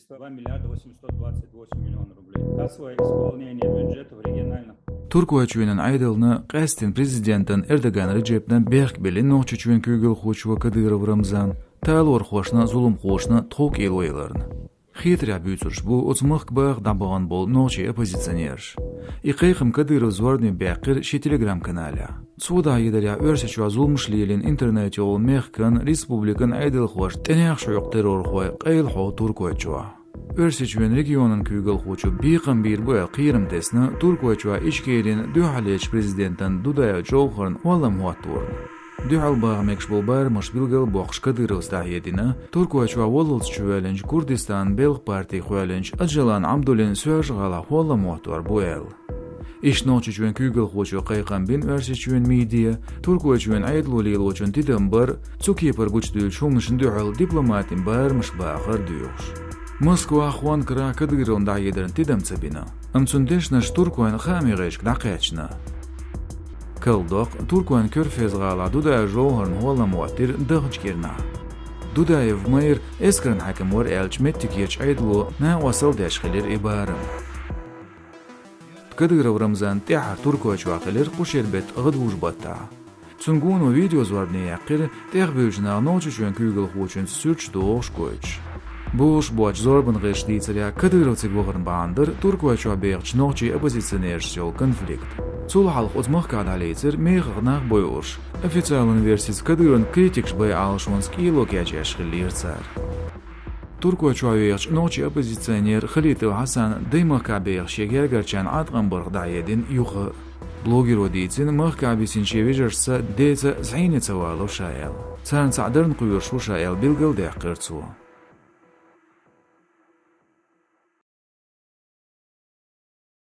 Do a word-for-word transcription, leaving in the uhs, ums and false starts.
два миллиарда восемьсот двадцать восемь миллион рублей. Кассовое исполнение бюджетов региональных. Туркойчоьнан Ӏедална, къаьстина президентан Эрдоган Реджепна бехк биллина Нохчийчоьнан куьйгалхочо Кадыров Рамзана, талорхошна, зуламхошна тхов кӀело яларна. Хетарехь буьйцурш бу оцу махка баха дӀабахана болу нохчийн оппозиционераш. И кхайкхам Кадырова зорбане баьккхира шен Telegram-каналехь. Цо дӀахьедарехь, Оьрсийчохь зуламаш лелийна интернет йолу мехкан, республикан Ӏедалхошна тӀенех шо йоккху террорхой къайлахьо Туркойчохь. Оьрсийчоьнан регионан куьйгалхочо бекхам бийр бу аьлла кхерам тесна Туркойчохь Ичкерин дуьххьарлечу президентан Дудаев Джовхарна хӀоллам хӀотторна. Дуьхьал баха мегаш болу барамаш билгал а боккхуш, Кадыровс дӀахьедина, Туркойчохь валлалц чувоьллинчу Курдистанан белхан парти кхоьллинчу Оджалан Ӏабдуллин Соьлжа-ГӀалахь хӀоллам хӀоттор бу аьлла. Иштта Нохчийчоьнан куьйгалхочо кхайкхам бина Оьрсийчоьнан медиа, Туркойчоьнан Ӏедало лелочун тидам бар, цу кепара гучудуьйлучу хӀуманашна дуьхьал дипломатийн барамаш бахар доьхуш. Москвахь, Хонкарахь Кадыровна дӀахьедарна тидам ца бина, амма цуьнан дешнаш туркойн хаамийн гӀирсашка дӀакхаьчна. Кхалдоккху, Туркойн Кёрфез-гӀалахь Дудаев Джовхарна хӀоллам хӀоттийра даханчу кӀирнахь. Дудаев мэр эскаран хьаькам вара аьллачу меттигерчу Ӏедало накъосталла деш хилира и барам. Кадыров Рамзан тӀаьххьара Туркойчохь хилира кху шеран беттан гӀадужу-баттахь. Цунна гонаха видеозорбане яьккхира, тӀехбуьйлучу наха Нохчийчоьнан куьйгалхочуьнца суьрташ дохуш гойтуш. Болуш боцчу зорбанан гӀирсаша дийцарехь, Кадыров цига вахарна бахьана дара Туркойчохь бехачу нохчийн оппозиционерашца йолу конфликт. Цул хьалха оцу махкахь дӀалецира мехах нах бойуш, официалан версица Кадыровн критикаш бен Ӏалашонца кӀело кечъеш хиллера цара. Туркойчохь вехачу нохчийн оппозиционера Халитов Хьасана даймахкахь беха шен гергарчарна Ӏаткъам барх дӀахьедина юха. Блогеро дийцина, махкахь висина шен вежаршца, деца зӀене ца вало ша аьлла. Царна цхьаъ дарна кхоьруш ву ша аьлла билгал а даьккхира цо.